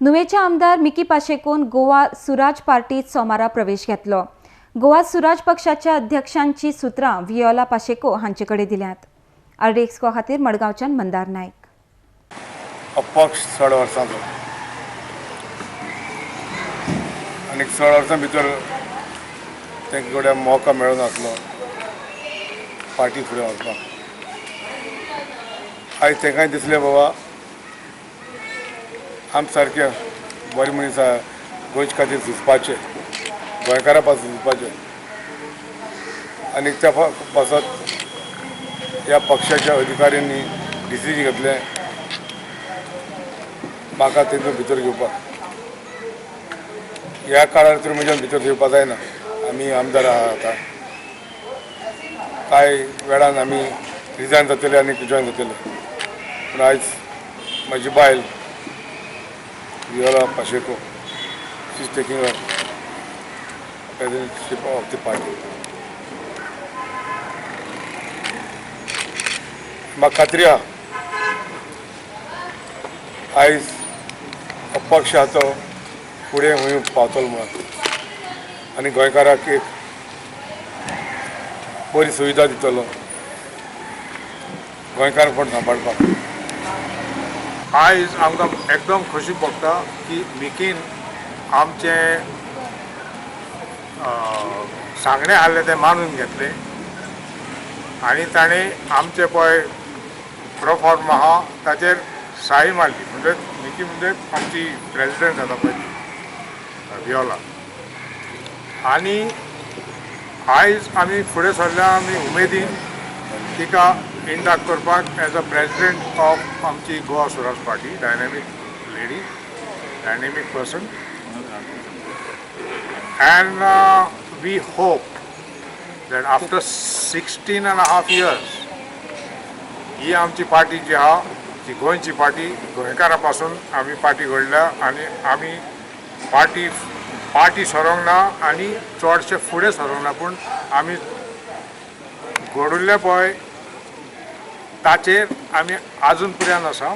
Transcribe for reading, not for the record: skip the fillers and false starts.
नुवेचे आमदार मिकी पाशेकोन गोवा सुराज पार्टीत सोमारा प्रवेश घेतलो. गोवा सुराज पक्षाच्या अध्यक्षांची सुत्रां वियोला पाशेको हांचे कडेन दिल्यात. आरडीएक्सको खातीर मडगांवच्यान मंदार नायक. अपक्ष 16 वर्सांचो आनी 16 वर्सां भितर तांकां कडेन मौका मेळनासलो पार्टी फुडें वचपाक. आयज तांकांय दिसलें बाबा आम सारके बरे मनीस आहा गोंयचे खातीर झुजपाचे, गोंयकारां पासून झुजपाचे आनी त्या पासत ह्या पक्षाच्या अधिकाऱ्यांनी डिसिजन घेतलें म्हाका तेंका भितर घेवपाक. ह्या काळार तर म्हज्यान भितर घेवपाक जायना. आमी आमदार आहा आतां, कांय वेळान आमी रिजायन जातले आनी जॉयन जातले. पूण आयज म्हजी बायल Viola Pacheco, she is taking up presidentship of the party. म्हाका खात्री आहा आयज अपक्ष आहा तो फुडें खंय पावतलो म्हणून आनी गोंयकाराक एक बरी सुविधा दितलो गोंयकारपण सांबाळपाक. आयज आमकां एकदम खोशी भोगता की मिकीन आमचें सांगणें आहलें तें मानून घेतलें आनी ताणें आमचें पळय प्रोफॉर्म आहा ताचेर साय मारली. म्हणजे मिकी म्हणजे आमची प्रेजिडेंट जाता पळय वियोला. आनी आयज आमी फुडें सरल्या, आमी उमेदीन तिका इंडाक्ट करपाक एज अ प्रेजिडेंट ऑफ आमची Goa Swaraj party. Dynamic lady, dynamic person, and we hope that after 16.5 years ही आमची पार्टी जी आहा ती गोंयची पार्टी, गोंयकारां पासून आमी पार्टी घडल्या आनी आमी पार्टी पार्टी सरोंक ना आनी चडशे फुडें सरोंक ना, पूण आमी घडुल्ले पळय ताचेर आमी आजून पर्यंत आसा.